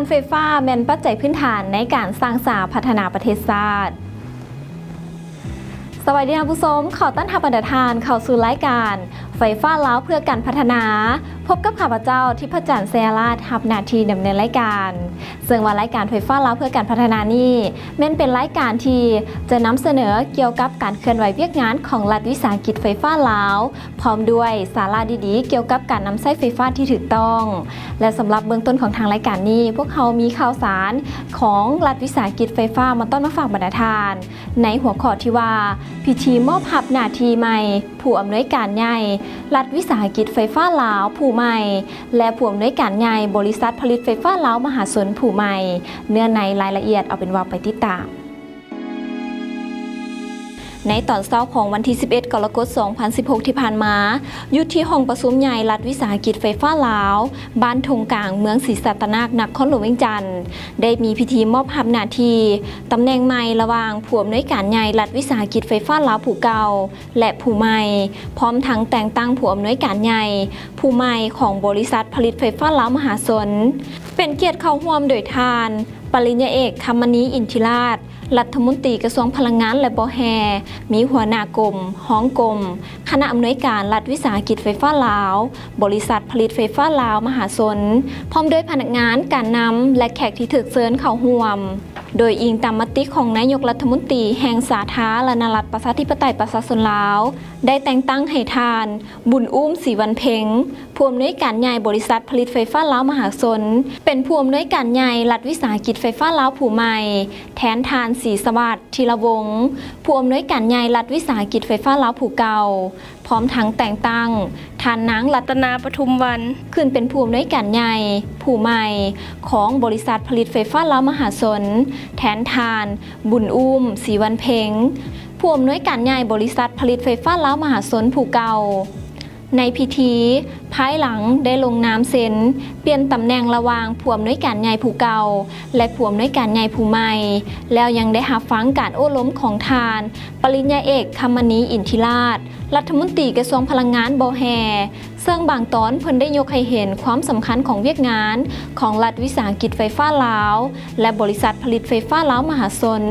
ໄຟຟ້າແມ່ນປັດໄຈພື້ນຖານໃນການສ້າງສາພັດທະນາປະເທດຊາດ. ສະບາຍດີທ່ານຜູ້ຊົມ, ຂໍຕ້ອນຮັບບັນດາທ່ານເຂົ້າສູ່ລາຍການໄຟຟ້າລາວເພື່ອການພັດທະນາ. ພົບກັບຂ້າພະເຈົ້າ ທິບພະຈັນ ໄຊຍະລາດ ຮັບໜ້າທີ່ດຳເນີນລາຍການ. ເຊິ່ງວ່າລາຍການໄຟຟ້າລາວເພື່ອການພັດທະນານີ້ ແມ່ນເປັນລາຍການທີ່ຈະນຳສະເໜີກ່ຽວກັບການເຄື່ອນໄຫວວຽກງານຂອງລັດວິສາຫະກິດໄຟຟ້າລາວ ພ້ອມດ້ວຍສາລະດີໆກ່ຽວກັບການນຳໃຊ້ໄຟຟ້າທີ່ຖືກຕ້ອງ. ແລະ ສຳລັບເບື້ອງຕົ້ນຂອງທາງລາຍການນີ້, ພວກເຮົາມີຂ່າວສານຂອງລັດວິສາຫະກິດໄຟຟ້າມາຕ້ອນມາຝາກບັນດາທ່ານ ໃນຫົວຂໍ້ທີ່ວ່າ ພິທີມອບຮັບໜ້າທີ່ໃໝ່ ຜູ້ອຳນວຍການໃຫຍ່ລັດວິສາຫະກິດໄຟຟ້າລາວຜູ້ໃໝ່ ແລະ ຜູ້ອຳນວຍການໃຫຍ່ບໍລິສັດຜະລິດໄຟຟ້າລາວມະຫາຊົນຜູ້ໃໝ່. ເນື້ອໃນລາຍລະອຽດ ເອົາເປັນວ່າໄປຕິດຕາມ. ໃນຕອນເຊົ້າຂອງວັນທີສິບເອັດ ກໍລະກົດ ສອງພັນສິບຫົກ ທີ່ຜ່ານມາ, ຢູ່ທີ່ຫ້ອງປະຊຸມໃຫຍ່ລັດວິສາຫະກິດໄຟຟ້າລາວ ບ້ານທົ່ງກາງ ເມືອງສີສັດຕະນາກ ນະຄອນຫຼວງວຽງຈັນ ໄດ້ມີພິທີມອບຮັບໜ້າທີ່ຕຳແໜ່ງໃໝ່ລະຫວ່າງຜູ້ອຳນວຍການໃຫຍ່ລັດວິສາຫະກິດໄຟຟ້າລາວຜູ້ເກົ່າ ແລະ ຜູ້ໃໝ່, ພ້ອມທັງແຕ່ງຕັ້ງຜູ້ອຳນວຍການໃຫຍ່ຜູ້ໃໝ່ຂອງບໍລິສັດຜະລິດໄຟຟ້າລາວມະຫາຊົນ. ເປັນກຽດເຂົ້າຮ່ວມໂດຍທ່ານ ປະລິນຍາເອກ ຄຳມະນີ ອິນທິລາດ ລັດຖະມົນຕີກະຊວງພະລັງງານ ແລະ ບໍ່ແຮ່, ມີຫົວໜ້າກົມ, ຮອງກົມ, ຄະນະອຳນວຍການລັດວິສາຫະກິດໄຟຟ້າລາວ, ບໍລິສັດຜະລິດໄຟຟ້າລາວມະຫາຊົນ, ພ້ອມດ້ວຍພະນັກງານ, ການນຳ ແລະ ແຂກທີ່ຖືກເຊີນເຂົ້າຮ່ວມ. ໂດຍອີງຕາມມະຕິຂອງນາຍົກລັດຖະມົນຕີແຫ່ງສາທາລະນະລັດ ປະຊາທິປະໄຕ ປະຊາຊົນລາວ, ໄດ້ແຕ່ງຕັ້ງໃຫ້ທ່ານ ບຸນອູ້ມ ສີວັນເພັງ ຜູ້ອຳນວຍການໃຫຍ່ບໍລິສັດຜະລິດໄຟຟ້າລາວມະຫາຊົນ ເປັນຜູ້ອຳນວຍການໃຫຍ່ລັດວິສາຫະກິດໄຟຟ້າລາວຜູ້ໃໝ່, ແທນທ່ານ ສີສະຫວັດ ທີລະວົງ ຜູ້ອຳນວຍການໃຫຍ່ລັດວິສາຫະກິດໄຟຟ້າລາວຜູ້ເກົ່າ, ພ້ອມທັງແຕ່ງຕັ້ງທ່ານນາງ ລັດຕະນາ ປະທຸມວັນ ຂຶ້ນເປັນຜູ້ອຳນວຍການໃຫຍ່ຜູ້ໃໝ່ຂອງບໍລິສັດຜະລິດໄຟຟ້າລາວມະຫາຊົນ ແທນທ່ານ ບຸນອູ້ມ ສີວັນເພັງ ຜູ້ອຳນວຍການໃຫຍ່ບໍລິສັດຜະລິດໄຟຟ້າລາວມະຫາຊົນຜູ້ເກົ່າ. ໃນພິທີ, ພາຍຫຼັງໄດ້ລົງນາມເຊັນປ່ຽນຕຳແໜ່ງລະຫວ່າງຜູ້ອຳນວຍການໃຫຍ່ຜູ້ເກົ່າ ແລະ ຜູ້ອຳນວຍການໃຫຍ່ຜູ້ໃໝ່, ແລ້ວຍັງໄດ້ຮັບຟັງການໂອ້ລົມຂອງທ່ານ ປະລິນຍາເອກ ຄຳມະນີ ອິນທິລາດ ລັດຖະມົນຕີກະຊວງພະລັງງານ ບໍ່ແຮ່, ເຊິ່ງບາງຕອນເພິ່ນໄດ້ຍົກໃຫ້ເຫັນຄວາມສຳຄັນຂອງວຽກງານຂອງລັດວິສາຫະກິດໄຟຟ້າລາວ ແລະ ບໍລິສັດຜະລິດໄຟຟ້າລາວມະຫາຊົນ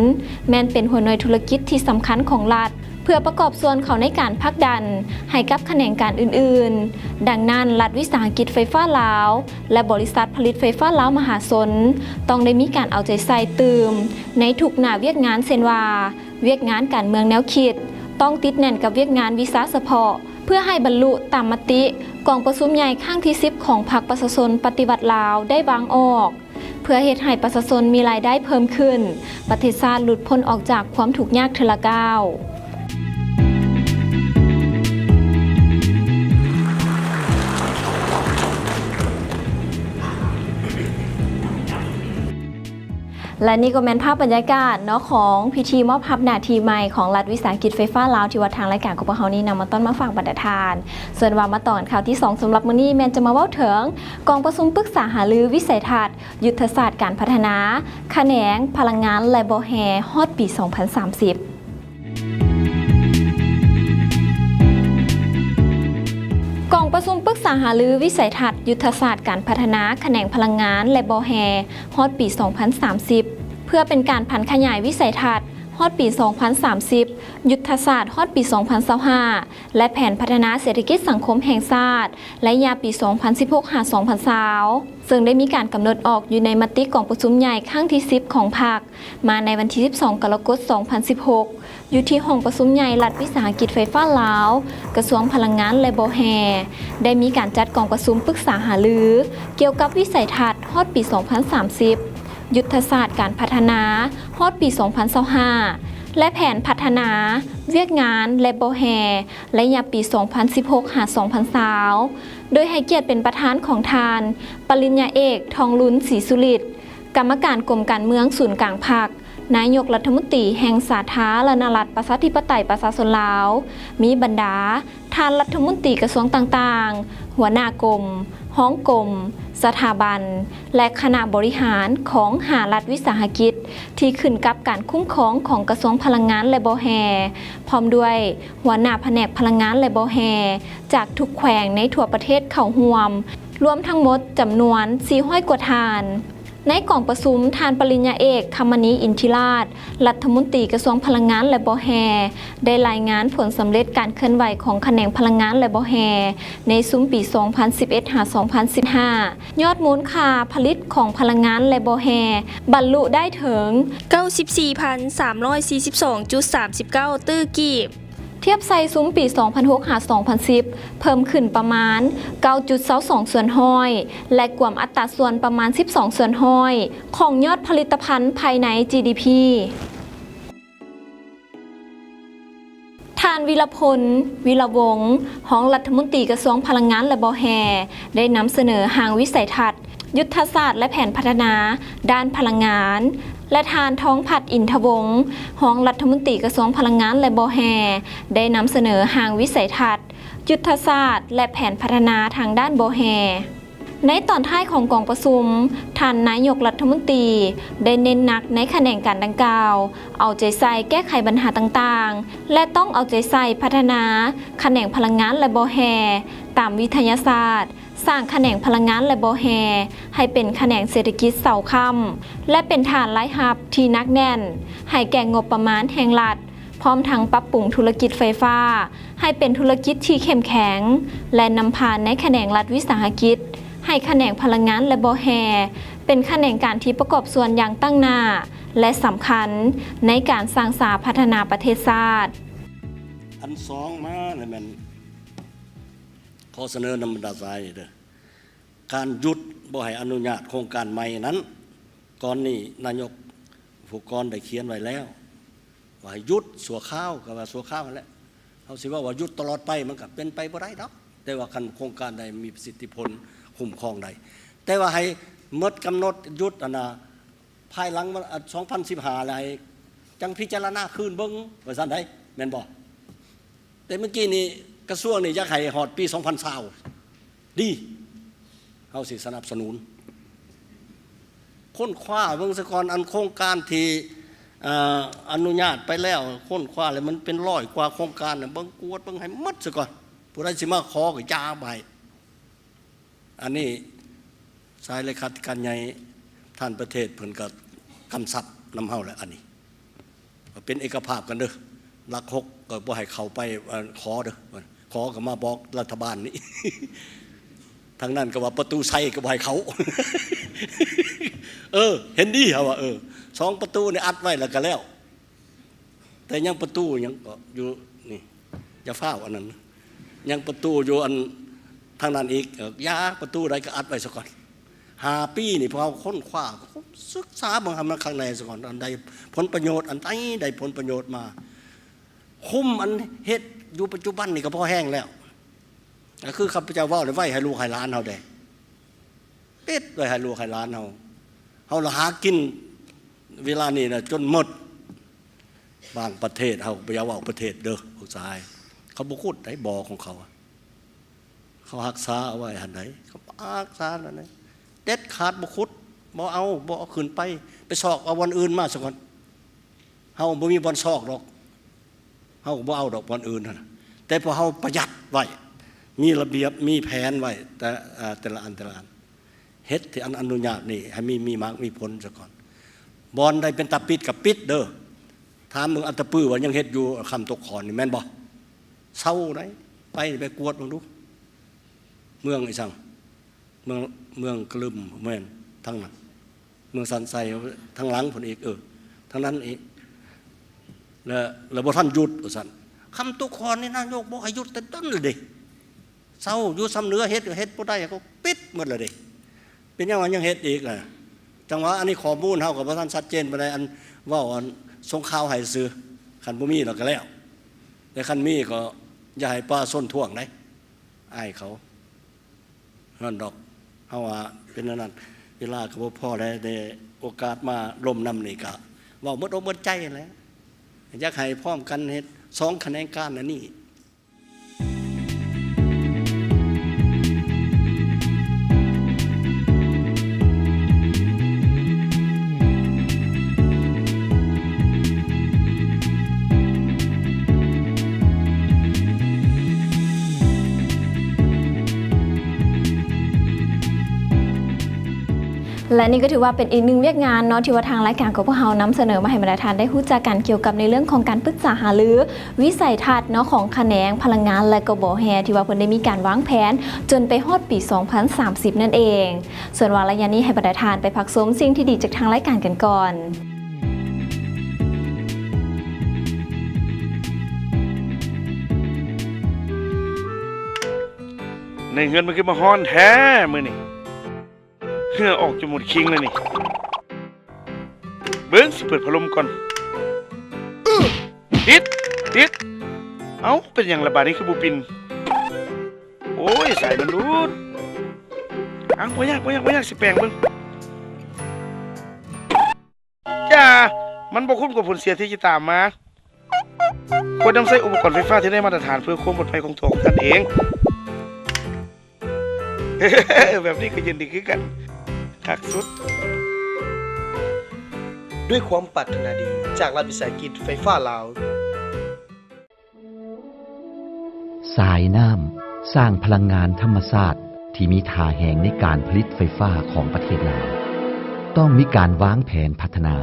ແມ່ນເປັນຫົວໜ່ວຍທຸລະກິດທີ່ສຳຄັນຂອງລັດ ເພື່ອປະກອບສ່ວນເຂົ້າໃນການຜັກດັນໃຫ້ກັບຂະແໜງການອື່ນໆ. ດັ່ງນັ້ນ, ລັດວິສາຫະກິດໄຟຟ້າລາວ ແລະ ບໍລິສັດຜະລິດໄຟຟ້າລາວມະຫາຊົນ ຕ້ອງໄດ້ມີການເອົາໃຈໃສ່ຕື່ມໃນທຸກໜ້າວຽກງານ, ເຊັ່ນວ່າ ວຽກງານການເມືອງແນວຄິດ ຕ້ອງຕິດແໜ້ນກັບວຽກງານວິຊາສະເພາະ ເພື່ອໃຫ້ບັນລຸຕາມມະຕິກອງປະຊຸມໃຫຍ່ຄັ້ງທີສິບຂອງພັກປະຊາຊົນປະຕິວັດລາວໄດ້ວາງອອກ. ເພື່ອເຮັດໃຫ້ປະຊາຊົນມີລາຍໄດ້ເພີ່ມຂຶ້ນ, ປະເທດຊາດຫຼຸດພົ້ນອອກຈາກຄວາມທຸກຍາກເທື່ອລະກ້າວ. ແລະ ນີ້ກໍແມ່ນພາບບັນຍາກາດເນາະ ຂອງພິທີມອບຮັບໜ້າທີ່ໃໝ່ຂອງລັດວິສາຫະກິດໄຟຟ້າລາວ ທີ່ວ່າທາງລາຍການຂອງພວກເຮົານີ້ນຳມາຕ້ອນມາຝາກບັນດາທ່ານ. ສ່ວນວ່າມາຕໍ່ກັນຂ່າວທີສອງສຳລັບມື້ນີ້ ແມ່ນຈະມາເວົ້າເຖິງກອງປະຊຸມປຶກສາຫາລືວິໄສທັດ ຍຸດທະສາດການພັດທະນາຂະແໜງພະລັງງານ ແລະ ບໍ່ແຮ່ ຮອດປີສອງພັນສາມສິບ. ກອງປະຊຸມປຶກສາຫາລືວິໄສທັດ ຍຸດທະສາດການພັດທະນາຂະແໜງພະລັງງານ ແລະ ບໍ່ແຮ່ ຮອດປີສອງພັນສາມສິບ ເພື່ອເປັນການຜັນຂະຫຍາຍວິໄສທັດ ຮອດປີສອງພັນສາມສິບ, ຍຸດທະສາດຮອດປີສອງພັນຊາວຫ້າ ແລະ ແຜນພັດທະນາເສດຖະກິດສັງຄົມແຫ່ງຊາດ ໄລຍະປີສອງພັນສິບຫົກ ຫາ ສອງພັນຊາວ ເຊິ່ງໄດ້ມີການກຳນົດອອກຢູ່ໃນມະຕິກອງປະຊຸມໃຫຍ່ຄັ້ງທີສິບຂອງພັກ ມາໃນວັນທີສິບສອງ ກໍລະກົດ ສອງພັນສິບຫົກ ຢູ່ທີ່ຫ້ອງປະຊຸມໃຫຍ່ລັດວິສາຫະກິດໄຟຟ້າລາວ ກະຊວງພະລັງງານ ແລະ ບໍ່ແຮ່ ໄດ້ມີການຈັດກອງປະຊຸມປຶກສາຫາລືກ່ຽວກັບວິໄສທັດຮອດປີສອງພັນສາມສິບ, ຍຸດທະສາດການພັດທະນາຮອດປີສອງພັນຊາວຫ້າ ແລະ ແຜນພັດທະນາວຽກງານ ແລະ ບໍ່ແຮ່ ໄລຍະປີສອງພັນສິບຫົກ ຫາ ສອງພັນຊາວ ໂດຍໃຫ້ກຽດເປັນປະທານຂອງທ່ານ ປະລິນຍາເອກ ທອງລຸນ ສີສຸລິດ ກຳມະການກົມການເມືອງສູນກາງພັກ, ນາຍົກລັດຖະມົນຕີແຫ່ງສາທາລະນະລັດ ປະຊາທິປະໄຕ ປະຊາຊົນລາວ, ມີບັນດາທ່ານລັດຖະມົນຕີກະຊວງຕ່າງໆ, ຫົວໜ້າກົມ, ຮອງກົມ, ສະຖາບັນ ແລະ ຄະນະບໍລິຫານຂອງຫ້າລັດວິສາຫະກິດ ທີ່ຂຶ້ນກັບການຄຸ້ມຄອງຂອງກະຊວງພະລັງງານ ແລະ ບໍ່ແຮ່, ພ້ອມດ້ວຍຫົວໜ້າພະແນກພະລັງງານ ແລະ ບໍ່ແຮ່ ຈາກທຸກແຂວງໃນທົ່ວປະເທດເຂົ້າຮ່ວມ, ລວມທັງໝົດຈຳນວນສີ່ຮ້ອຍກວ່າທ່ານ. ໃນກອງປະຊຸມ, ທ່ານປະລິນຍາເອກ ຄຳມະນີ ອິນທິລາດ ລັດຖະມົນຕີກະຊວງພະລັງງານ ແລະ ບໍ່ແຮ່ ໄດ້ລາຍງານຜົນສຳເລັດການເຄື່ອນໄຫວຂອງຂະແໜງພະລັງງານ ແລະ ບໍ່ແຮ່ ໃນຊຸມປີສອງພັນສິບເອັດ ຫາ ສອງພັນສິບຫ້າ. ຍອດມູນຄ່າຜະລິດຂອງພະລັງງານ ແລະ ບໍ່ແຮ່ ບັນລຸໄດ້ເຖິງ ເກົ້າສິບສີ່ພັນສາມຮ້ອຍສີ່ສິບສອງຈຸດສາມສິບເກົ້າຕື້ກີບ. ທຽບໃສ່ຊຸມປີສອງພັນຫົກ ຫາ ສອງພັນສິບ ເພີ່ມຂຶ້ນປະມານ ເກົ້າຈຸດຊາວສອງສ່ວນຮ້ອຍ ແລະ ກວມອັດຕາສ່ວນປະມານ ສິບສອງສ່ວນຮ້ອຍ ຂອງຍອດຜະລິດຕະພັນພາຍໃນ ຈີດີພີ. ທ່ານ ວິລະພົນ ວິລະວົງ ຮອງລັດຖະມົນຕີກະຊວງພະລັງງານ ແລະ ບໍ່ແຮ່ ໄດ້ນຳສະເໜີຮ່າງວິໄສທັດ, ຍຸດທະສາດ ແລະ ແຜນພັດທະນາດ້ານພະລັງງານ ແລະ ທ່ານ ທອງພັດ ອິນທະວົງ ຮອງລັດຖະມົນຕີກະຊວງພະລັງງານ ແລະ ບໍ່ແຮ່ ໄດ້ນຳສະເໜີຮ່າງວິໄສທັດ, ຍຸດທະສາດ ແລະ ແຜນພັດທະນາທາງດ້ານບໍ່ແຮ່. ໃນຕອນທ້າຍຂອງກອງປະຊຸມ, ທ່ານນາຍົກລັດຖະມົນຕີໄດ້ເນັ້ນໜັກໃນຂະແໜງການດັ່ງກ່າວ, ເອົາໃຈໃສ່ແກ້ໄຂບັນຫາຕ່າງໆ ແລະ ຕ້ອງເອົາໃຈໃສ່ພັດທະນາຂະແໜງພະລັງງານ ແລະ ບໍ່ແຮ່ ຕາມວິທະຍາສາດ, ສ້າງຂະແໜງພະລັງງານ ແລະ ບໍ່ແຮ່ ໃຫ້ເປັນຂະແໜງເສດຖະກິດເສົາຄ້ຳ ແລະ ເປັນຖານລາຍຮັບທີ່ໜັກແໜ້ນໃຫ້ແກ່ງົບປະມານແຫ່ງລັດ, ພ້ອມທັງປັບປຸງທຸລະກິດໄຟຟ້າ ໃຫ້ເປັນທຸລະກິດທີ່ເຂັ້ມແຂງ ແລະ ນຳພາໃນຂະແໜງລັດວິສາຫະກິດ ໃຫ້ຂະແໜງພະລັງງານ ແລະ ບໍ່ແຮ່ ເປັນຂະແໜງການທີ່ປະກອບສ່ວນຢ່າງຕັ້ງໜ້າ ແລະ ສຳຄັນໃນການສ້າງສາພັດທະນາປະເທດຊາດ. ອັນສອງມາແລ້ວແມ່ນ ຂໍສະເໜີນຳບັນດາສາຍນີ້ເດີ ການຢຸດບໍ່ໃຫ້ອະນຸຍາດໂຄງການໃໝ່ນັ້ນ, ກ່ອນນີ້ນາຍົກ ຜູ້ກ່ອນໄດ້ຂຽນໄວ້ແລ້ວ ວ່າໃຫ້ຢຸດຊົ່ວຄາວ, ກໍວ່າຊົ່ວຄາວຫັ້ນແຫຼະ. ເຮົາຊິເວົ້າວ່າຢຸດຕະຫຼອດໄປ ມັນກໍເປັນໄປບໍ່ໄດ້ດອກ, ແຕ່ວ່າຄັນໂຄງການໃດມີປະສິດທິຜົນຄຸ້ມຄອງໄດ້, ແຕ່ວ່າໃຫ້ໝົດກຳນົດຢຸດຫັ້ນນະ ພາຍຫຼັງມັນ ສອງພັນສິບຫ້າ ແລ້ວໃຫ້ຈັ່ງພິຈາລະນາຄືນເບິ່ງ ວ່າຊັ້ນໃດ໋ ແມ່ນບໍ່? ແຕ່ເມື່ອກີ້ນີ້ກະຊວງນີ້ຢາກໃຫ້ຮອດປີສອງພັນຊາວ ດີ ເຮົາຊິສະໜັບສະໜູນ. ຄົ້ນຄວ້າເບິ່ງຊະກ່ອນ, ອັນໂຄງການທີ່ ເອີ ອະນຸຍາດໄປແລ້ວ, ຄົ້ນຄວ້າແລ້ວມັນເປັນຮ້ອຍກວ່າໂຄງການນະ, ເບິ່ງກວດເບິ່ງໃຫ້ໝົດຊະກ່ອນ. ຜູ້ໃດຊິມາຂໍກໍຢ່າໄປ. ອັນນີ້ສາຍເລຂາທິການໃຫຍ່ທ່ານປະເທດເພິ່ນກໍກຳຊັບນຳເຮົາແຫຼະ, ອັນນີ້ເປັນເອກະພາບກັນເດີ. ຫຼັກຫົກກໍບໍ່ໃຫ້ເຂົ້າໄປ ເອີ ຂໍເດີ, ຂໍກໍມາບອກລັດຖະບານນີ້, ທາງນັ້ນກໍວ່າປະຕູໄຊກໍບໍ່ໃຫ້ເຂົ້າ. ເອີ ເຫັນດີ ເຮົາວ່າ ເອີ ສອງປະຕູນີ້ອັດໄວ້ແລ້ວກໍແລ້ວ. ແຕ່ຍັງປະຕູຫຍັງກໍຢູ່ນີ້ ຢ່າຟ້າວອັນນັ້ນ, ຍັງປະຕູຢູ່ອັນທາງນັ້ນອີກ. ເອີ ຢ່າ ປະຕູໃດກໍອັດໄວ້ຊະກ່ອນ. ຫ້າປີນີ້ພວກເຮົາຄົ້ນຄວ້າ ສຶກສາເບິ່ງໃຫ້ມັນຄັກແນ່ຊະກ່ອນ, ອັນໃດຜົນປະໂຫຍດ ອັນໃດໄດ້ຜົນປະໂຫຍດມາ. ຄຸ້ມອັນເຮັດຢູ່ປັດຈຸບັນນີ້ກໍພໍແຮງແລ້ວ, ກໍຄືຂ້າພະເຈົ້າເວົ້າໄດ້ ໄວ້ໃຫ້ລູກໃຫ້ຫຼານເຮົາແດ່, ປິດໄວ້ໃຫ້ລູກໃຫ້ຫຼານເຮົາ. ເຮົາລະຫາກິນເວລານີ້ນະຈົນໝົດ. ບາງປະເທດ ເຮົາບໍ່ຢາກເວົ້າປະເທດເດີພວກຊາຍ, ເຂົາບໍ່ຂຸດໃດບໍ່ຂອງເຂົາ, ເຂົາຮັກສາເອົາໄວ້ຫັ້ນໃດ, ເຂົາຮັກສານັ້ນໃດ, ເດັດຂາດບໍ່ຂຸດ, ບໍ່ເອົາ, ບໍ່ເອົາຂຶ້ນໄປ, ໄປຊອກເອົາບ່ອນອື່ນມາຊະກ່ອນ. ເຮົາບໍ່ມີບ່ອນຊອກດອກ, ເຮົາກໍບໍ່ເອົາດອກບ່ອນອື່ນຫັ້ນນະ, ແຕ່ພວກເຮົາປະຢັດໄວ້, ມີລະບຽບ ມີແຜນໄວ້ ແຕ່ ເອີ ແຕ່ລະອັນ ແຕ່ລະອັນ. ເຮັດທີ່ອັນອະນຸຍາດນີ້ໃຫ້ມີ ມີໝາກມີຜົນຊະກ່ອນ. ບ່ອນໃດເປັນຕາປິດກໍປິດເດີ. ຖາມເບິ່ງອັດຕະປືວ່າຍັງເຮັດຢູ່ຄຳຕົກຂອນນີ້ແມ່ນບໍ່? ເຊົາໄດ໋, ໄປ ໄປກວດເບິ່ງດູ. ເມືອງອີສັງ? ເມືອງ ເມືອງກະລຶມ ແມ່ນທາງນັ້ນ, ເມືອງສັນໄຊທາງຫຼັງພຸ້ນອີກ, ເອີ ທາງນັ້ນອີກ. ແລ້ວ ແລ້ວບໍ່ທັນຢຸດວ່າຊັ້ນ. ຄຳຕຸກຄອນນີ້ນາຍົກບອກໃຫ້ຢຸດແຕ່ດົນແລ້ວເດ້. ເຊົາຢູ່ຊຳເໜືອ ເຮັດກໍເຮັດບໍ່ໄດ້ ກໍປິດໝົດແລ້ວເດ້. ເປັນຫຍັງວ່າຍັງເຮັດອີກລະ? ຈັ່ງວ່າອັນນີ້ຂໍ້ມູນເຮົາກໍບໍ່ທັນຊັດເຈນປານໃດ, ອັນເວົ້າ ອັນສົ່ງຂ່າວໃຫ້ຊື່, ຄັນບໍ່ມີລະກໍແລ້ວ. ແຕ່ຄັນມີກໍຢ່າໃຫ້ປະຊາຊົນທ້ວງໃດ໋, ອາຍເຂົາ. ນັ້ນດອກ ເຮົາວ່າເປັນແນວນັ້ນ, ເວລາກໍບໍ່ພໍແລ້ວ, ໄດ້ໂອກາດມາລົມນຳນີ້ກະເວົ້າໝົດອົກໝົດໃຈຫັ້ນແຫຼະ. ຢາກໃຫ້ພ້ອມກັນເຮັດສອງຂະແໜງການອັນນີ້. ແລະ ນີ້ກໍຖືວ່າເປັນອີກໜຶ່ງວຽກງານເນາະ ທີ່ວ່າທາງລາຍການຂອງພວກເຮົານຳສະເໜີມາໃຫ້ບັນດາທ່ານໄດ້ຮູ້ຈັກກັນ ກ່ຽວກັບໃນເລື່ອງຂອງການປຶກສາຫາລືວິໄສທັດເນາະ ຂອງຂະແໜງພະລັງງານ ແລະ ກໍບໍ່ແຮ່ ທີ່ວ່າເພິ່ນໄດ້ມີການວາງແຜນຈົນໄປຮອດປີສອງພັນສາມສິບນັ້ນເອງ. ສ່ວນວ່າໄລຍະນີ້ໃຫ້ບັນດາທ່ານໄປພັກຊົມສິ່ງທີ່ດີຈາກທາງລາຍການກັນກ່ອນ. ໃນເຮືອນມັນຄືມາຮ້ອນແທ້ມື້ນີ້. ເຫື່ອອອກຈົນໝົດຄີງແລ້ວນີ້. ເບິ່ງ ຊິເປີດພັດລົມກ່ອນ. ຕິດ ຕິດ. ເອົ້າ ເປັນຫຍັງລະບາດນີ້ຄືບໍ່ປິ່ນ? ໂອ້ຍ ສາຍມັນຫຼຸດ. ເອົ້າ ບໍ່ຍາກ ບໍ່ຍາກ ບໍ່ຍາກ ຊິແປງເບິ່ງ. ຢ່າ ມັນບໍ່ຄຸ້ມກັບຜົນເສຍທີ່ຈະຕາມມາ. ຄວນນຳໃຊ້ອຸປະກອນໄຟຟ້າທີ່ໄດ້ມາດຕະຖານເພື່ອຄວາມປອດໄພຂອງຕົວຂອງທ່ານເອງ. ແບບນີ້ກໍເຢັນດີຄືກັນ. ຄັກສຸດ. ດ້ວຍຄວາມປາດຖະໜາດີຈາກລັດວິສາຫະກິດໄຟຟ້າລາວ. ສາຍນ້ຳສ້າງພະລັງງານທຳມະຊາດທີ່ມີທ່າແຮງໃນການຜະລິດໄຟຟ້າຂອງປະເທດລາວ ຕ້ອງມີການວາງແຜນພັດທະນາ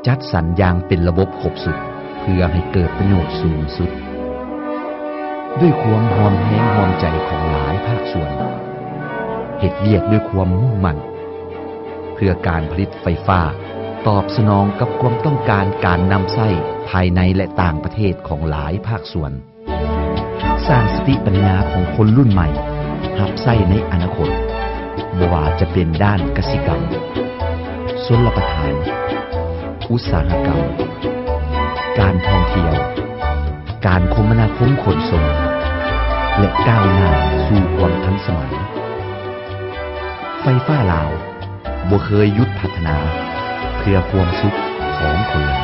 ຈັດສັນຢ່າງເປັນລະບົບຄົບຊຸດ ເພື່ອໃຫ້ເກີດປະໂຫຍດສູງສຸດ. ດ້ວຍຄວາມຮ່ວມແຮງຮ່ວມໃຈຂອງຫຼາຍພາກສ່ວນ, ເຮັດວຽກດ້ວຍຄວາມມຸ່ງໝັ້ນ ເພື່ອການຜະລິດໄຟຟ້າຕອບສະໜອງກັບຄວາມຕ້ອງການການນຳໃຊ້ພາຍໃນ ແລະ ຕ່າງປະເທດຂອງຫຼາຍພາກສ່ວນ. ສ້າງສະຕິປັນຍາຂອງຄົນລຸ້ນໃໝ່ຮັບໃຊ້ໃນອະນາຄົດ, ບໍ່ວ່າຈະເປັນດ້ານກະສິກຳ, ຊົນລະປະທານ, ອຸດສາຫະກຳ, ການທ່ອງທ່ຽວ, ການຄົມມະນາຄົມຂົນສົ່ງ ແລະ ກ້າວໜ້າສູ່ຄວາມທັນສະໄໝ. ໄຟຟ້າລາວບໍ່ເຄີຍຢຸດພັດທະນາເພື່ອຄວາມສຸກຂອງຄົນລາວ.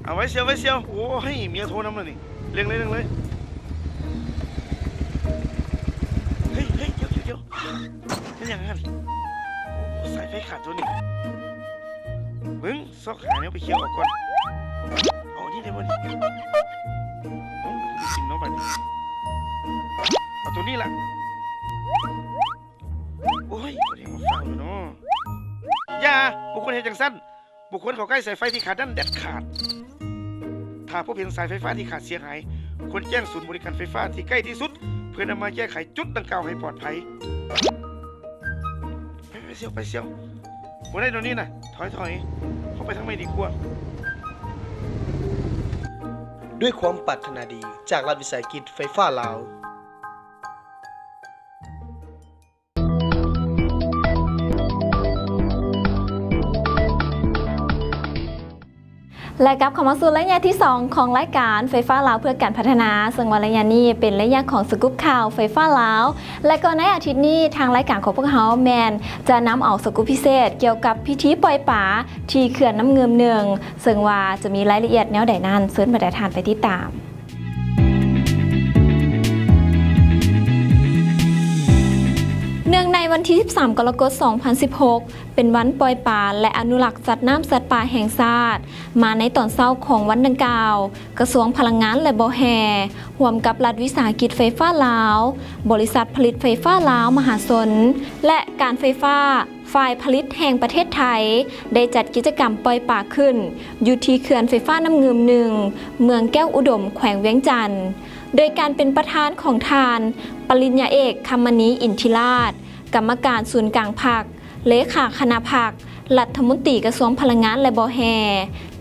ເອົາໄວ້ຊຽວ ໄວ້ຊຽວ. ໂອ້ຍ ເມຍໂທນຳແລ້ວນີ້. ເລັ່ງເລີຍ ເລັ່ງເລີຍ. ເຮີ້ຍ ເຮີ້ຍ ດຽວ ດຽວ ດຽວ. ເປັນຫຍັງຫັ້ນ? ໂອ້ ສາຍໄຟຂາດຕົວນີ້. ເບິ່ງ ຊອກຫາແນວໄປເຄຍອອກກ່ອນ. ເອົານີ້ໄດ້ບໍ່ນີ້? ເອົາ ກິນເນາະບັດນີ້. ເອົາຕົວນີ້ລະ. ໂອ້ຍ ບໍ່ໄດ້ມາຟັງຢູ່ເນາະ. ຢ່າ ບໍ່ຄວນເຮັດຈັ່ງຊັ້ນ. ບໍ່ຄວນເຂົ້າໃກ້ສາຍໄຟທີ່ຂາດນັ້ນເດັດຂາດ. ຖ້າພົບເຫັນສາຍໄຟຟ້າທີ່ຂາດເສຍຫາຍ, ຄວນແຈ້ງສູນບໍລິການໄຟຟ້າທີ່ໃກ້ທີ່ສຸດ ເພື່ອນຳມາແກ້ໄຂຈຸດດັ່ງກ່າວໃຫ້ປອດໄພ. ໄປ ໄປຊຽວ ໄປຊຽວ. ບໍ່ໄດ້ດອກນີ້ນະ. ຖອຍ ຖອຍ. ເຮົາໄປທາງໃໝ່ດີກວ່າ. ດ້ວຍຄວາມປາດຖະໜາດີຈາກລັດວິສາຫະກິດໄຟຟ້າລາວ. ແລະ ກັບເຂົ້າມາສູ່ໄລຍະທີສອງຂອງລາຍການໄຟຟ້າລາວເພື່ອການພັດທະນາ, ເຊິ່ງວ່າໄລຍະນີ້ເປັນໄລຍະຂອງສະກຸບຂ່າວໄຟຟ້າລາວ, ແລະ ກໍໃນອາທິດນີ້ທາງລາຍການຂອງພວກເຮົາແມ່ນຈະນຳເອົາສະກຸບພິເສດກ່ຽວກັບພິທີປ່ອຍປາທີ່ເຂື່ອນນ້ຳງື່ມໜຶ່ງ, ເຊິ່ງວ່າຈະມີລາຍລະອຽດແນວໃດນັ້ນ, ເຊີນບັນດາທ່ານໄປຕິດຕາມ. ເນື່ອງໃນວັນທີສິບສາມ ກໍລະກົດ ສອງພັນສິບຫົກ ເປັນວັນປ່ອຍປາ ແລະ ອະນຸລັກສັດນ້ຳສັດປ່າແຫ່ງຊາດ, ມາໃນຕອນເຊົ້າຂອງວັນດັ່ງກ່າວ, ກະຊວງພະລັງງານ ແລະ ບໍ່ແຮ່ ຮ່ວມກັບລັດວິສາຫະກິດໄຟຟ້າລາວ, ບໍລິສັດຜະລິດໄຟຟ້າລາວມະຫາຊົນ ແລະ ການໄຟຟ້າ ຝ່າຍຜະລິດແຫ່ງປະເທດໄທ ໄດ້ຈັດກິດຈະກຳປ່ອຍປາຂຶ້ນ ຢູ່ທີ່ເຂື່ອນໄຟຟ້ານ້ຳງື່ມໜຶ່ງ ເມືອງແກ້ວອຸດົມ ແຂວງວຽງຈັນ ໂດຍການເປັນປະທານຂອງທ່ານ ປະລິນຍາເອກ ຄຳມະນີ ອິນທິລາດ ກຳມະການສູນກາງພັກ, ເລຂາຄະນະພັກ, ລັດຖະມົນຕີກະຊວງພະລັງງານ ແລະ ບໍ່ແຮ່,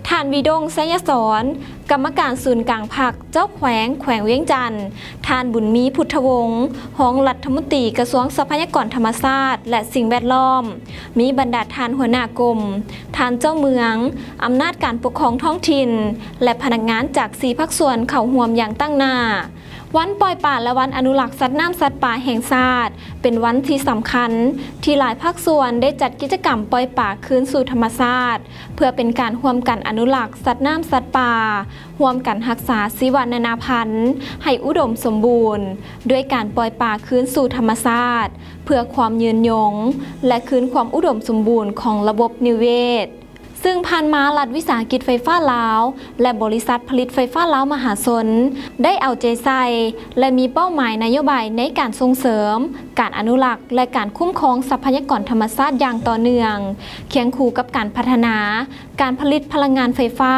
ທ່ານ ວີດົງ ໄຊຍະສອນ ກຳມະການສູນກາງພັກ, ເຈົ້າແຂວງແຂວງວຽງຈັນ, ທ່ານ ບຸນມີ ພຸດທະວົງ ຮອງລັດຖະມົນຕີກະຊວງຊັບພະຍາກອນທຳມະຊາດ ແລະ ສິ່ງແວດລ້ອມ, ມີບັນດາທ່ານຫົວໜ້າກົມ, ທ່ານເຈົ້າເມືອງ, ອຳນາດການປົກຄອງທ້ອງຖິ່ນ ແລະ ພະນັກງານຈາກສີ່ພາກສ່ວນເຂົ້າຮ່ວມຢ່າງຕັ້ງໜ້າ. ວັນປ່ອຍປາ ແລະ ວັນອະນຸລັກສັດນ້ຳສັດປາແຫ່ງຊາດ ເປັນວັນທີ່ສຳຄັນ ທີ່ຫຼາຍພາກສ່ວນໄດ້ຈັດກິດຈະກຳປ່ອຍປາຄືນສູ່ທຳມະຊາດ ເພື່ອເປັນການຮ່ວມກັນອະນຸລັກສັດນ້ຳສັດປ່າ, ຮ່ວມກັນຮັກສາຊີວະນານາພັນໃຫ້ອຸດົມສົມບູນ ດ້ວຍການປ່ອຍປາຄືນສູ່ທຳມະຊາດ ເພື່ອຄວາມຍືນຍົງ ແລະ ຄືນຄວາມອຸດົມສົມບູນຂອງລະບົບນິເວດ. ຊຶ່ງຜ່ານມາລັດວິສາຫະກິດໄຟຟ້າລາວ ແລະ ບໍລິສັດຜະລິດໄຟຟ້າລາວມະຫາຊົນ ໄດ້ເອົາໃຈໃສ່ ແລະ ມີເປົ້າໝາຍນະໂຍບາຍໃນການສົ່ງເສີມ ການອະນຸລັກ ແລະ ການຄຸ້ມຄອງຊັບພະຍາກອນທຳມະຊາດຢ່າງຕໍ່ເນື່ອງ, ຄຽງຄູ່ກັບການພັດທະນາການຜະລິດພະລັງງານໄຟຟ້າ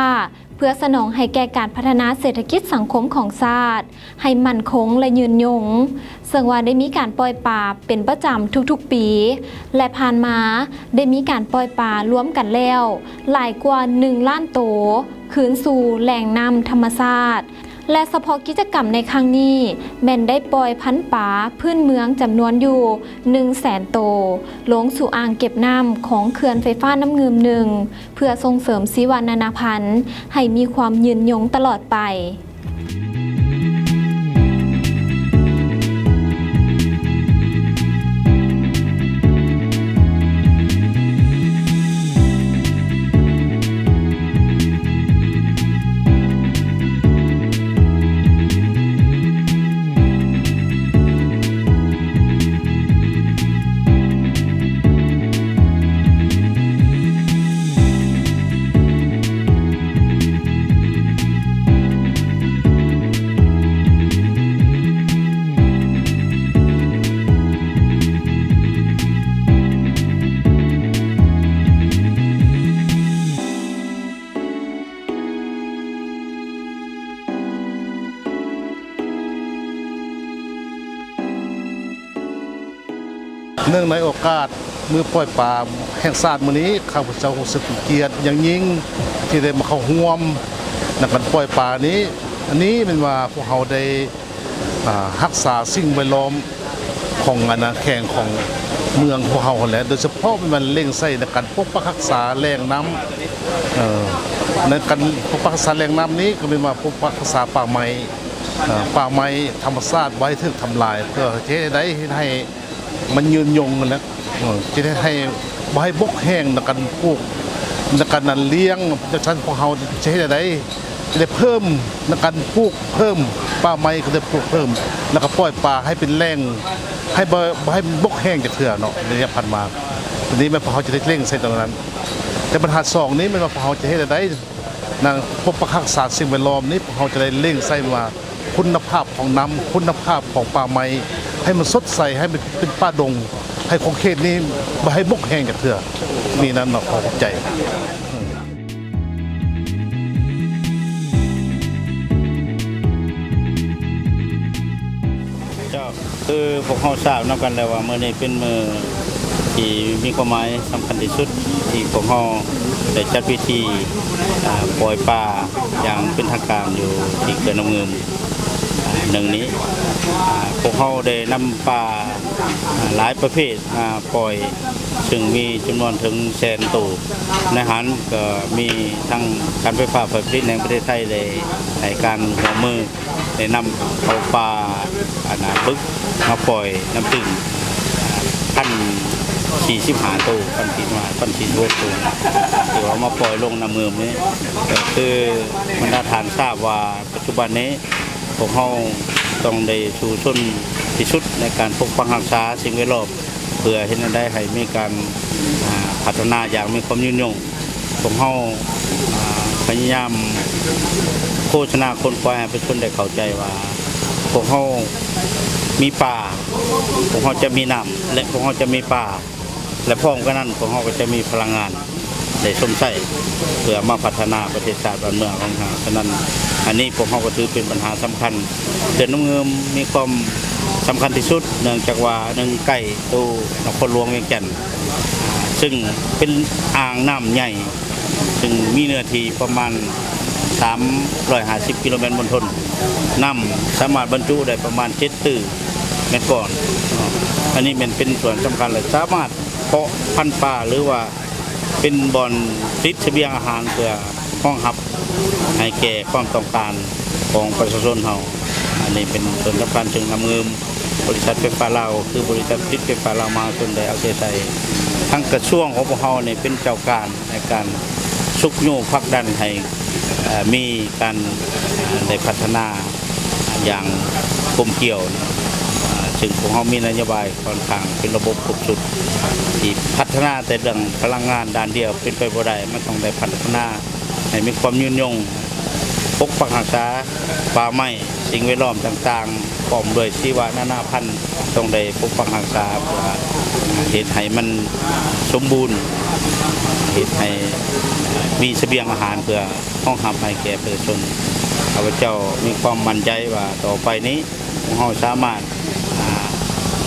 ເພື່ອສະໜອງໃຫ້ແກ່ການພັດທະນາເສດຖະກິດສັງຄົມຂອງຊາດ ໃຫ້ໝັ້ນຄົງ ແລະ ຍືນຍົງ, ເຊິ່ງວ່າໄດ້ມີການປ່ອຍປາເປັນປະຈຳທຸກໆປີ ແລະ ຜ່ານມາໄດ້ມີການປ່ອຍປາລວມກັນແລ້ວຫຼາຍກວ່າໜຶ່ງລ້ານໂຕ ຄືນສູ່ແຫຼ່ງນ້ຳທຳມະຊາດ ແລະ ສະເພາະກິດຈະກຳໃນຄັ້ງນີ້ ແມ່ນໄດ້ປ່ອຍພັນປາພື້ນເມືອງຈຳນວນຢູ່ໜຶ່ງແສນໂຕ ລົງສູ່ອ່າງເກັບນ້ຳຂອງເຂື່ອນໄຟຟ້ານ້ຳງື່ມໜຶ່ງ ເພື່ອສົ່ງເສີມຊີວະນານາພັນໃຫ້ມີຄວາມຍືນຍົງຕະຫຼອດໄປ. ເນື່ອງໃນໂອກາດມື້ປ່ອຍປາແຫ່ງຊາດມື້ນີ້, ຂ້າພະເຈົ້າຮູ້ສຶກເປັນກຽດຢ່າງຍິ່ງທີ່ໄດ້ມາເຂົ້າຮ່ວມໃນການປ່ອຍປານີ້. ອັນນີ້ແມ່ນວ່າພວກເຮົາໄດ້ ອ່າ ຮັກສາສິ່ງແວດລ້ອມຂອງ ອັນນະ ແຂວງຂອງເມືອງພວກເຮົາຫັ້ນແຫຼະ, ໂດຍສະເພາະແມ່ນເລັ່ງໃສ່ໃນການປົກປັກຮັກສາແຫຼ່ງນ້ຳ. ເອີ ໃນການປົກປັກຮັກສາແຫຼ່ງນ້ຳນີ້ ກໍແມ່ນວ່າປົກປັກຮັກສາປ່າໄມ້, ເອີ ປ່າໄມ້ທຳມະຊາດບໍ່ໃຫ້ຖືກທຳລາຍ ເພື່ອຈະເຮັດໃດເຮັດໃຫ້ ມັນຍືນຍົງຫັ້ນແຫຼະ, ເອີ ຈະເຮັດໃຫ້ ບໍ່ໃຫ້ບົກແຫ້ງໃນການປູກ ໃນການນັ້ນລ້ຽງ. ຈັ່ງຊັ້ນພວກເຮົາຈະເຮັດແນວໃດ ຈະໄດ້ເພີ່ມໃນການປູກເພີ່ມ, ປ່າໄມ້ກໍໄດ້ປູກເພີ່ມ ແລ້ວກໍປ່ອຍປາໃຫ້ເປັນແຫຼ່ງ ໃຫ້ບໍ່ ບໍ່ໃຫ້ມັນບົກແຫ້ງຈັກເທື່ອເນາະ ໃນໄລຍະຜ່ານມາ. ຕອນນີ້ແມ່ນພວກເຮົາຈະໄດ້ເລັ່ງໃສ່ຕົງນັ້ນ. ແຕ່ບັນຫາສອງນີ້ແມ່ນວ່າພວກເຮົາຈະເຮັດແນວໃດ ນະ ປົກປັກຮັກສາສິ່ງແວດລ້ອມນີ້ ພວກເຮົາຈະໄດ້ເລັ່ງໃສ່ວ່າ ຄຸນນະພາບຂອງນ້ຳ, ຄຸນນະພາບຂອງປ່າໄມ້ ໃຫ້ມັນສົດໃສ, ໃຫ້ມັນເປັນປ່າດົງ, ໃຫ້ຂົງເຂດນີ້ບໍ່ໃຫ້ບົກແຫ້ງຈັກເທື່ອ. ມີນັ້ນເນາະ, ຂໍຂອບໃຈ. ເຈົ້າ. ຄືພວກເຮົາຊາບນຳກັນແລ້ວວ່າ ມື້ນີ້ເປັນມື້ທີ່ມີຄວາມໝາຍສຳຄັນທີ່ສຸດ ທີ່ພວກເຮົາໄດ້ຈັດພິທີ ອາ ປ່ອຍປາຢ່າງເປັນທາງການຢູ່ທີ່ເຂື່ອນນ້ຳງື່ມ ອາ ໜຶ່ງນີ້. ອາ ພວກເຮົາໄດ້ນຳປາ ອາ ຫຼາຍປະເພດມາປ່ອຍ ເຊິ່ງມີຈຳນວນເຖິງແສນໂຕ. ໃນຫັ້ນກໍມີທັງການໄຟຟ້າຝ່າຍຜະລິດແຫ່ງປະເທດໄທ ໄດ້ໃຫ້ການຮ່ວມມື ໄດ້ນຳເອົາປາ ອັນນ່າ ບຶກມາປ່ອຍນ້ຳຕື້ນ ອາ ພັນສີ່ສິບຫ້າໂຕ, ພັນສີ່ສິບຫ້າ ພັນສີ່ສິບຫົກໂຕ ທີ່ວ່າມາປ່ອຍລົງນ້ຳງື່ມນີ້. ກໍຄືບັນດາທ່ານຊາບວ່າ ປັດຈຸບັນນີ້ພວກເຮົາຕ້ອງໄດ້ສູ້ຊົນທີ່ສຸດໃນການປົກປັກຮັກສາສິ່ງແວດລ້ອມ ເພື່ອເຮັດແນວໃດໃຫ້ມີການ ອາ ພັດທະນາຢ່າງມີຄວາມຍືນຍົງ. ພວກເຮົາ ອາ ພະຍາຍາມໂຄສະນາຄົ້ນຄວ້າໃຫ້ປະຊາຊົນໄດ້ເຂົ້າໃຈວ່າ ພວກເຮົາມີປ່າ, ພວກເຮົາຈະມີນ້ຳ ແລະ ພວກເຮົາຈະມີປາ ແລະ ພ້ອມກັນນັ້ນ ພວກເຮົາກໍຈະມີພະລັງງານໄດ້ຊົມໃຊ້ ເພື່ອມາພັດທະນາປະເທດຊາດບ້ານເມືອງຂອງເຮົາ. ສະນັ້ນ ອັນນີ້ພວກເຮົາກໍຖືເປັນບັນຫາສຳຄັນ. ເຂື່ອນນ້ຳງື່ມມີຄວາມສຳຄັນທີ່ສຸດ ເນື່ອງຈາກວ່າ ໜຶ່ງ ໃກ້ໂຕນະຄອນຫຼວງວຽງຈັນ ເຊິ່ງເປັນອ່າງນ້ຳໃຫຍ່ ເຊິ່ງມີເນື້ອທີ່ປະມານສາມຮ້ອຍຫ້າສິບກິໂລແມັດມົນທົນ. ນ້ຳສາມາດບັນຈຸໄດ້ປະມານເຈັດຕື້ແມັດກ້ອນ. ອັນນີ້ແມ່ນເປັນສ່ວນສຳຄັນ ແລະ ສາມາດເພາະພັນປາ ຫຼືວ່າເປັນບ່ອນຜະລິດສະບຽງອາຫານ ເພື່ອຮອງຮັບໃຫ້ແກ່ຄວາມຕ້ອງການຂອງປະຊາຊົນເຮົາ. ອັນນີ້ເປັນສ່ວນສຳຄັນ ເຊິ່ງນ້ຳງື່ມ ບໍລິສັດໄຟຟ້າລາວ ຄືບໍລິສັດຜະລິດໄຟຟ້າລາວມະຫາຊົນ ໄດ້ເອົາໃຈໃສ່. ທາງກະຊວງຂອງພວກເຮົານີ້ເປັນເຈົ້າການໃນການຊຸກຍູ້ຜັກດັນໃຫ້ ເອີ ມີການ ເອີ ໄດ້ພັດທະນາຢ່າງກົມກຽວ ເອີ ຊຶ່ງພວກເຮົາມີນະໂຍບາຍຂ້ອນຂ້າງເປັນລະບົບຄົບຊຸດ ທີ່ພັດທະນາແຕ່ເລື່ອງພະລັງງານດ້ານດຽວເປັນໄປບໍ່ໄດ້, ມັນຕ້ອງໄດ້ພັດທະນາໃຫ້ມີຄວາມຍືນຍົງ, ປົກປັກຮັກສາປ່າໄມ້ ສິ່ງແວດລ້ອມຕ່າງໆ ພ້ອມດ້ວຍຊີວະນານາພັນ ຕ້ອງໄດ້ປົກປັກຮັກສາ ເພື່ອເຮັດໃຫ້ມັນສົມບູນ, ເຮັດໃຫ້ມີສະບຽງອາຫານເພື່ອຮອງຮັບໃຫ້ແກ່ປະຊາຊົນ. ຂ້າພະເຈົ້າມີຄວາມໝັ້ນໃຈວ່າຕໍ່ໄປນີ້ ພວກເຮົາສາມາດ ອ່າ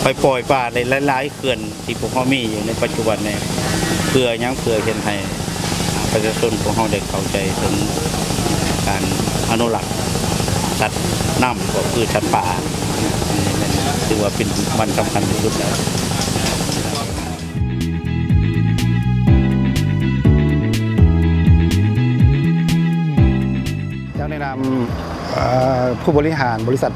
ໄປປ່ອຍປາໄດ້ຫຼາຍໆເຂື່ອນທີ່ພວກເຮົາມີຢູ່ໃນປັດຈຸບັນນີ້. ເພື່ອຫຍັງ? ເພື່ອເຮັດໃຫ້ ອ່າ ປະຊາຊົນຂອງເຮົາໄດ້ເຂົ້າໃຈເຖິງການອະນຸລັກສັດນ້ຳ ກໍຄືສັດປ່າ. ອັນນີ້ແມ່ນຖືວ່າເປັນວັນສຳຄັນທີ່ສຸດແລ້ວ. ຢາກແນະນຳ ເອີ ຜູ້ບໍລິຫານບໍລິສັດ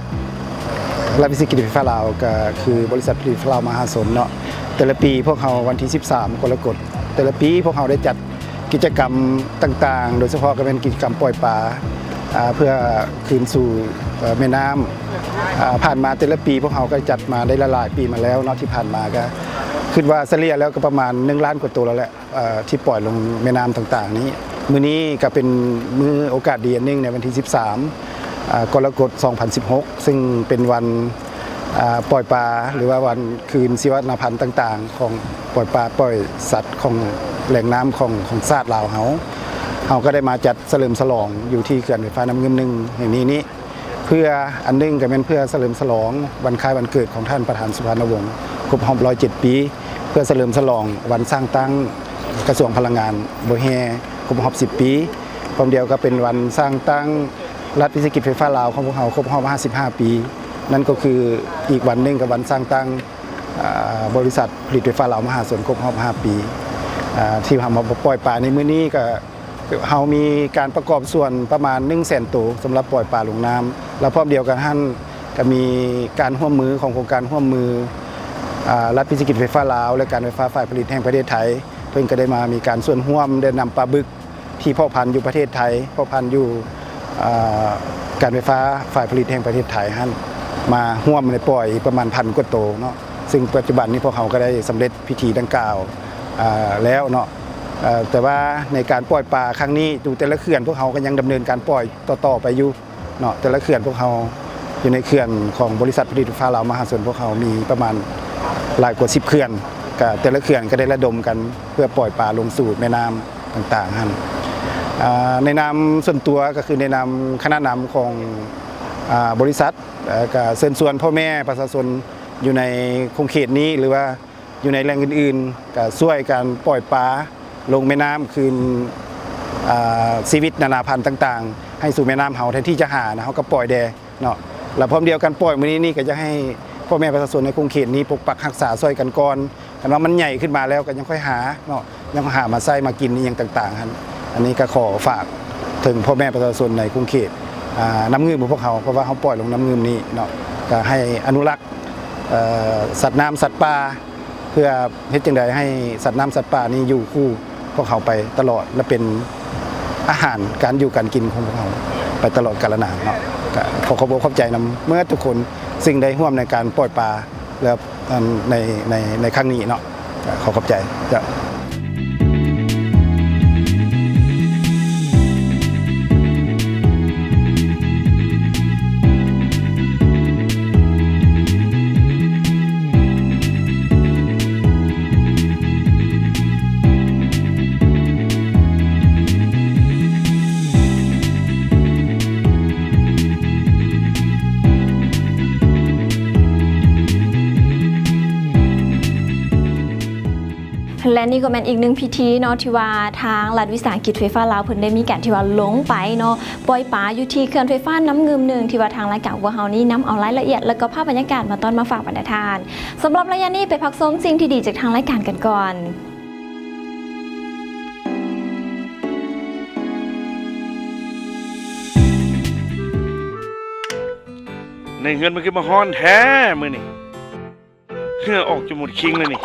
ລັດວິສາຫະກິດໄຟຟ້າລາວ ກໍຄືບໍລິສັດຜະລິດໄຟຟ້າລາວມະຫາຊົນເນາະ. ແຕ່ລະປີພວກເຮົາວັນທີສິບສາມກໍລະກົດ ແຕ່ລະປີພວກເຮົາໄດ້ຈັດກິດຈະກຳຕ່າງໆ ໂດຍສະເພາະກໍແມ່ນກິດຈະກຳປ່ອຍປາ ອ່າ ເພື່ອຄືນສູ່ ເອີ ແມ່ນ້ຳ. ອ່າ ຜ່ານມາແຕ່ລະປີພວກເຮົາກໍຈັດມາໄດ້ຫຼາຍໆປີມາແລ້ວເນາະ. ທີ່ຜ່ານມາກໍຄິດວ່າສະເລ່ຍແລ້ວກໍປະມານໜຶ່ງລ້ານກວ່າໂຕແລ້ວແຫຼະ ເອີ ທີ່ປ່ອຍລົງແມ່ນ້ຳຕ່າງໆນີ້. ມື້ນີ້ກໍເປັນມື້ໂອກາດດີອັນໜຶ່ງ ໃນວັນທີສິບສາມ ເອີ ກໍລະກົດ ສອງພັນສິບຫົກ ຊຶ່ງເປັນວັນ ເອີ່ ປ່ອຍປາ ຫຼືວ່າວັນຄືນຊີວະນາພັນຕ່າງໆ ຂອງປ່ອຍປາ ປ່ອຍສັດ ຂອງແຫຼ່ງນ້ຳຂອງ ຂອງຊາດລາວເຮົາ. ເຮົາກໍໄດ້ມາຈັດສະເຫຼີມສະຫຼອງຢູ່ທີ່ເຂື່ອນໄຟຟ້ານ້ຳງື່ມໜຶ່ງແຫ່ງນີ້ນີ້ ເພື່ອ ອັນໜຶ່ງກໍແມ່ນເພື່ອສະເຫຼີມສະຫຼອງວັນຄ້າຍວັນເກີດຂອງທ່ານປະທານສຸພານຸວົງ ຄົບຮອບຮ້ອຍເຈັດປີ, ເພື່ອສະເຫຼີມສະຫຼອງວັນສ້າງຕັ້ງກະຊວງພະລັງງານບໍ່ແຮ່ຄົບຮອບສິບປີ, ພ້ອມດຽວກໍເປັນວັນສ້າງຕັ້ງລັດວິສາຫະກິດໄຟຟ້າລາວຂອງພວກເຮົາຄົບຮອບຫ້າສິບຫ້າປີ. ນັ້ນກໍຄືອີກວັນໜຶ່ງກໍວັນສ້າງຕັ້ງ ອ່າ ບໍລິສັດຜະລິດໄຟຟ້າລາວມະຫາຊົນຄົບຮອບຫ້າປີ ອ່າ ທີ່ເຮົາມາປ່ອຍປາໃນມື້ນີ້ ກໍເຮົາມີການປະກອບສ່ວນປະມານໜຶ່ງແສນໂຕ ສຳລັບປ່ອຍປາລົງນ້ຳ ແລະ ພ້ອມດຽວກັນຫັ້ນ ກໍມີການຮ່ວມມືຂອງໂຄງການຮ່ວມມື ອ່າ ລັດວິສາຫະກິດໄຟຟ້າລາວ ແລະ ການໄຟຟ້າຝ່າຍຜະລິດແຫ່ງປະເທດໄທ ເພິ່ນກໍໄດ້ມາມີການສ່ວນຮ່ວມ ໄດ້ນຳປາບຶກ ທີ່ເພາະພັນຢູ່ປະເທດໄທ ເພາະພັນຢູ່ ເອີ ການໄຟຟ້າຝ່າຍຜະລິດແຫ່ງປະເທດໄທຫັ້ນ ມາຮ່ວມໃນປ່ອຍອີກປະມານພັນກວ່າໂຕເນາະ, ຊຶ່ງປັດຈຸບັນນີ້ພວກເຮົາກໍໄດ້ສຳເລັດພິທີດັ່ງກ່າວ ເອີ ແລ້ວເນາະ. ເອີ ແຕ່ວ່າໃນການປ່ອຍປາຄັ້ງນີ້ ຢູ່ແຕ່ລະເຂື່ອນພວກເຮົາກໍຍັງດຳເນີນການປ່ອຍຕໍ່ໆໄປຢູ່ເນາະ. ແຕ່ລະເຂື່ອນພວກເຮົາ ຢູ່ໃນເຂື່ອນຂອງບໍລິສັດຜະລິດໄຟຟ້າລາວມະຫາຊົນ ພວກເຮົາມີປະມານຫຼາຍກວ່າສິບເຂື່ອນ, ກໍແຕ່ລະເຂື່ອນກໍໄດ້ລະດົມກັນເພື່ອປ່ອຍປາລົງສູ່ແມ່ນ້ຳ ຕ່າງໆຫັ້ນ. ອ່າ ໃນນາມສ່ວນຕົວກໍຄືໃນນາມຄະນະນຳຂອງ ອ່າ ບໍລິສັດ ເອີ ກໍເຊີນຊວນພໍ່ແມ່ປະຊາຊົນຢູ່ໃນຂົງເຂດນີ້ ຫຼືວ່າຢູ່ໃນແຫຼ່ງອື່ນໆ ກໍຊ່ວຍກັນປ່ອຍປາລົງແມ່ນ້ຳ ຄືນ ອ່າ ຊີວິດນານາພັນຕ່າງໆ ໃຫ້ສູ່ແມ່ນ້ຳເຮົາ. ແທນທີ່ຈະຫານະ ເຮົາກໍປ່ອຍແດ່ເນາະ. ແລ້ວພ້ອມດຽວກັນປ່ອຍມື້ນີ້ນີ້ ກໍຢາກໃຫ້ພໍ່ແມ່ປະຊາຊົນໃນຂົງເຂດນີ້ປົກປັກຮັກສາຊ່ອຍກັນກ່ອນ. ຄັນວ່າມັນໃຫຍ່ຂຶ້ນມາແລ້ວກໍຍັງຄ່ອຍຫາເນາະ, ຍັງຫາມາໃຊ້ມາກິນອີ່ຫຍັງຕ່າງໆຫັ້ນ. ອັນນີ້ກໍຂໍຝາກເຖິງພໍ່ແມ່ປະຊາຊົນໃນຂົງເຂດ ອ່າ ນ້ຳງື່ມຂອງພວກເຮົາ, ເພາະວ່າເຮົາປ່ອຍລົງນ້ຳງື່ມນີ້ເນາະ, ກໍໃຫ້ອະນຸລັກ ເອີ ສັດນ້ຳສັດປ່າ ເພື່ອເຮັດຈັ່ງໃດໃຫ້ສັດນ້ຳສັດປ່ານີ້ຢູ່ຄູ່ພວກເຮົາໄປຕະຫຼອດ ແລະ ເປັນອາຫານການຢູ່ການກິນຂອງພວກເຮົາໄປຕະຫຼອດການລະນານເນາະ. ກໍຂໍຂອບອົກຂອບໃຈນຳເໝິດທຸກຄົນ ຊຶ່ງໄດ້ຮ່ວມໃນການປ່ອຍປາ ແລະ ໃນ ໃນ ໃນຄັ້ງນີ້ເນາະ. ກໍຂໍຂອບໃຈເຈົ້າ. ແລະ ນີ້ກໍແມ່ນອີກໜຶ່ງພິທີເນາະ ທີ່ວ່າທາງລັດວິສາຫະກິດໄຟຟ້າລາວ ເພິ່ນໄດ້ມີການທີ່ວ່າລົງໄປເນາະ ປ່ອຍປາຢູ່ທີ່ເຂື່ອນໄຟຟ້ານ້ຳງື່ມໜຶ່ງ ທີ່ວ່າທາງລາຍການຂອງພວກເຮົານີ້ນຳເອົາລາຍລະອຽດ ແລ້ວກໍພາບບັນຍາກາດມາຕ້ອນມາຝາກບັນດາທ່ານ. ສຳລັບໄລຍະນີ້ໄປພັກຊົມສິ່ງທີ່ດີຈາກທາງລາຍການກັນກ່ອນ. ໃນເຮືອນມັນຄືມາຮ້ອນແທ້ມື້ນີ້. ເຫື່ອອອກຈົນໝົດຄີງແລ້ວນີ້.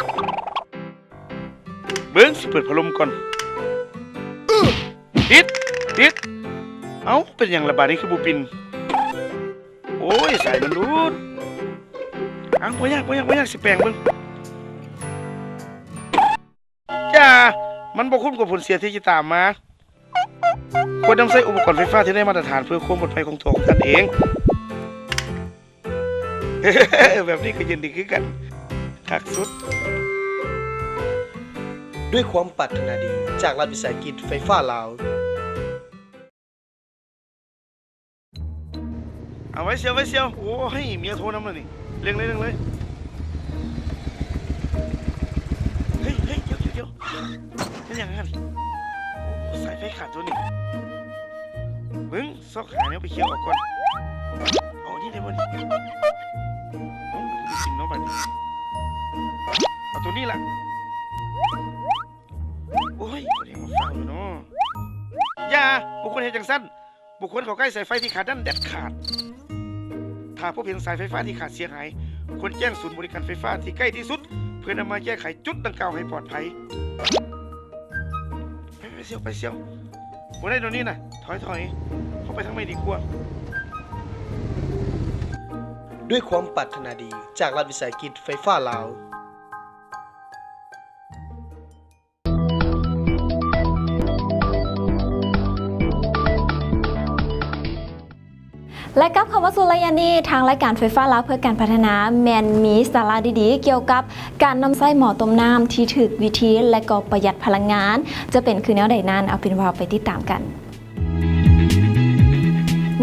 ເບິ່ງ ຊິເປີດພັດລົມກ່ອນ. ຕິດ ຕິດ. ເອົ້າ ເປັນຫຍັງລະບາດນີ້ຄືບໍ່ປິ່ນ? ໂອ້ຍ ສາຍມັນຫຼຸດ. ເອົ້າ ບໍ່ຍາກ ບໍ່ຍາກ ບໍ່ຍາກ ຊິແປງເບິ່ງ. ຢ່າ ມັນບໍ່ຄຸ້ມກັບຜົນເສຍທີ່ຈະຕາມມາ. ຄວນນຳໃຊ້ອຸປະກອນໄຟຟ້າທີ່ໄດ້ມາດຕະຖານເພື່ອຄວາມປອດໄພຂອງຕົວຂອງທ່ານເອງ. ແບບນີ້ກໍເຢັນດີຄືກັນ. ຄັກສຸດ. ດ້ວຍຄວາມປາດຖະໜາດີຈາກລັດວິສາຫະກິດໄຟຟ້າລາວ. ເອົາໄວ້ຊຽວ ໄວ້ຊຽວ. ໂອ້ຍ ເມຍໂທນຳແລ້ວນີ້. ເລັ່ງເລີຍ ເລັ່ງເລີຍ. ເຮີ້ຍ ເຮີ້ຍ ດຽວ ດຽວ ດຽວ. ເປັນຫຍັງຫັ້ນ? ໂອ້ ສາຍໄຟຂາດຕົວນີ້. ເບິ່ງ ຊອກຫາແນວໄປເຄຍອອກກ່ອນ. ເອົາອັນນີ້ໄດ້ບໍ່ນີ້? ເອົ້າ ກິນເນາະບັດນີ້. ເອົາຕົວນີ້ລະ. ໂອ້ຍ ບໍ່ໄດ້ມາເຝົ້າຢູ່ເນາະ. ຢ່າ ບໍ່ຄວນເຮັດຈັ່ງຊັ້ນ. ບໍ່ຄວນເຂົ້າໃກ້ສາຍໄຟທີ່ຂາດນັ້ນເດັດຂາດ. ຖ້າພົບເຫັນສາຍໄຟຟ້າທີ່ຂາດເສຍຫາຍ, ຄວນແຈ້ງສູນບໍລິການໄຟຟ້າທີ່ໃກ້ທີ່ສຸດ ເພື່ອນຳມາແກ້ໄຂຈຸດດັ່ງກ່າວໃຫ້ປອດໄພ. ໄປ ໄປຊຽວ ໄປຊຽວ. ບໍ່ໄດ້ດອກນີ້ນະ. ຖອຍ ຖອຍ. ເຮົາໄປທາງໃໝ່ດີກວ່າ. ດ້ວຍຄວາມປາດຖະໜາດີຈາກລັດວິສາຫະກິດໄຟຟ້າລາວ. ແລະ ກັບເຂົ້າມາສູ່ໄລຍະນີ້, ທາງລາຍການໄຟຟ້າລາວເພື່ອການພັດທະນາ ແມ່ນມີສາລະດີໆກ່ຽວກັບການນຳໃຊ້ໝໍ້ຕົ້ມນ້ຳທີ່ຖືກວິທີ ແລະ ກໍປະຢັດພະລັງງານ. ຈະເປັນຄືແນວໃດນັ້ນ, ເອົາເປັນວ່າໄປຕິດຕາມກັນ.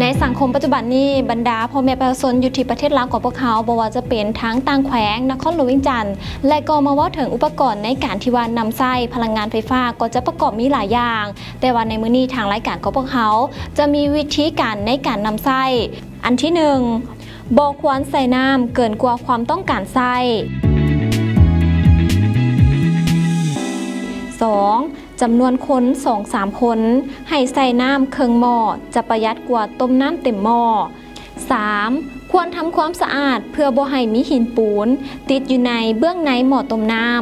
ໃນສັງຄົມປັດຈຸບັນນີ້, ບັນດາພໍ່ແມ່ປະຊາຊົນຢູ່ທີ່ປະເທດລາວຂອງພວກເຮົາ, ບໍ່ວ່າຈະເປັນທັງຕ່າງແຂວງ, ນະຄອນຫຼວງວຽງຈັນ ແລະ ກໍມາເວົ້າເຖິງອຸປະກອນໃນການທີ່ວ່ານຳໃຊ້ພະລັງງານໄຟຟ້າ ກໍຈະປະກອບມີຫຼາຍຢ່າງ, ແຕ່ວ່າໃນມື້ນີ້ທາງລາຍການຂອງພວກເຮົາຈະມີວິທີການໃນການນຳໃຊ້. ອັນທີໜຶ່ງ, ບໍ່ຄວນໃສ່ນ້ຳເກີນກວ່າຄວາມຕ້ອງການໃຊ້. ສອງ, ຈຳນວນຄົນສອງສາມຄົນ, ໃຫ້ໃສ່ນ້ຳເຄິ່ງໝໍ້ ຈະປະຢັດກວ່າຕົ້ມນ້ຳເຕັມໝໍ້. ສາມ, ຄວນທຳຄວາມສະອາດເພື່ອບໍ່ໃຫ້ມີຫີນປູນຕິດຢູ່ໃນເບື້ອງໃນໝໍ້ຕົ້ມນ້ຳ.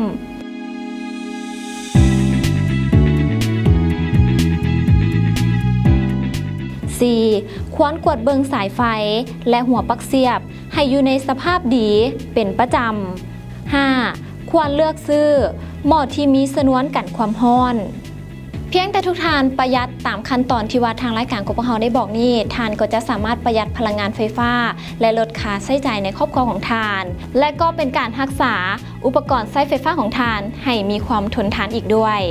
ສີ່, ຄວນກວດເບິ່ງສາຍໄຟ ແລະ ຫົວປັກສຽບ ໃຫ້ຢູ່ໃນສະພາບດີເປັນປະຈຳ. ຫ້າ, ຄວນເລືອກຊື້ໝໍ້ທີ່ມີຊະນວນກັນຄວາມຮ້ອນ. ພຽງແຕ່ທຸກທ່ານປະຢັດຕາມຂັ້ນຕອນທີ່ວ່າທາງລາຍການຂອງພວກເຮົາໄດ້ບອກນີ້, ທ່ານກໍຈະສາມາດປະຢັດພະລັງງານໄຟຟ້າ ແລະ ລົດຄ່າໃຊ້ຈ່າຍໃນຄອບຄົວຂອງທ່ານ, ແລະ ກໍເປັນການຮັກສາອຸປະກອນໃຊ້ໄຟຟ້າຂອງທ່ານໃຫ້ມີຄວາມທົນທານອີກດ້ວຍ.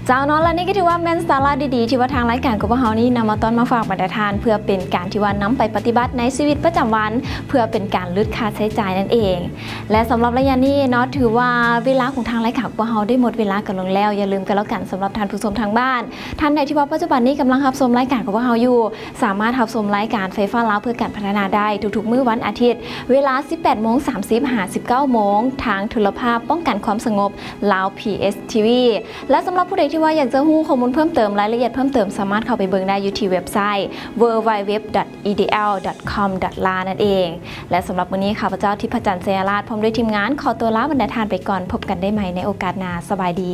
ເຈົ້າເນາະ ແລະ ນີ້ກໍຖືວ່າແມ່ນສາລະດີໆ ທີ່ວ່າທາງລາຍການຂອງພວກເຮົານີ້ນຳມາຕ້ອນມາຝາກບັນດາທ່ານ ເພື່ອເປັນການທີ່ວ່ານຳໄປປະຕິບັດໃນຊີວິດປະຈຳວັນ ເພື່ອເປັນການຫຼຸດຄ່າໃຊ້ຈ່າຍນັ້ນເອງ. ແລະ ສຳລັບໄລຍະນີ້ເນາະ ຖືວ່າເວລາຂອງທາງລາຍການຂອງພວກເຮົາໄດ້ໝົດເວລາກັນລົງແລ້ວ. ຢ່າລືມກັນແລ້ວກັນ ສຳລັບທ່ານຜູ້ຊົມທາງບ້ານ ທ່ານໃດທີ່ວ່າປັດຈຸບັນນີ້ກຳລັງຮັບຊົມລາຍການຂອງພວກເຮົາຢູ່ ສາມາດຮັບຊົມລາຍການໄຟຟ້າລາວເພື່ອການພັດທະນາໄດ້ທຸກໆມື້ວັນອາທິດ ເວລາສິບແປດໂມງສາມສິບ ຫາ ສິບເກົ້າໂມງ ທາງໂທລະພາບປ້ອງກັນຄວາມສະຫງົບ ລາວ ພີ ເອສ ທີ ວີ ແລະ ສຳລັບຜູ້ໃດທີ່ວ່າຢາກຈະຮູ້ຂໍ້ມູນເພີ່ມເຕີມ, ລາຍລະອຽດເພີ່ມເຕີມ, ສາມາດເຂົ້າໄປເບິ່ງໄດ້ຢູ່ທີ່ເວັບໄຊ www.edl.com.la ນັ້ນເອງ. ແລະ ສຳລັບມື້ນີ້ ຂ້າພະເຈົ້າ ທິບພະຈັນ ໄຊຍະລາດ ພ້ອມດ້ວຍທີມງານ ຂໍຕົວລາບັນດາທ່ານໄປກ່ອນ. ພົບກັນໄດ້ໃໝ່ໃນໂອກາດໜ້າ. ສະບາຍດີ.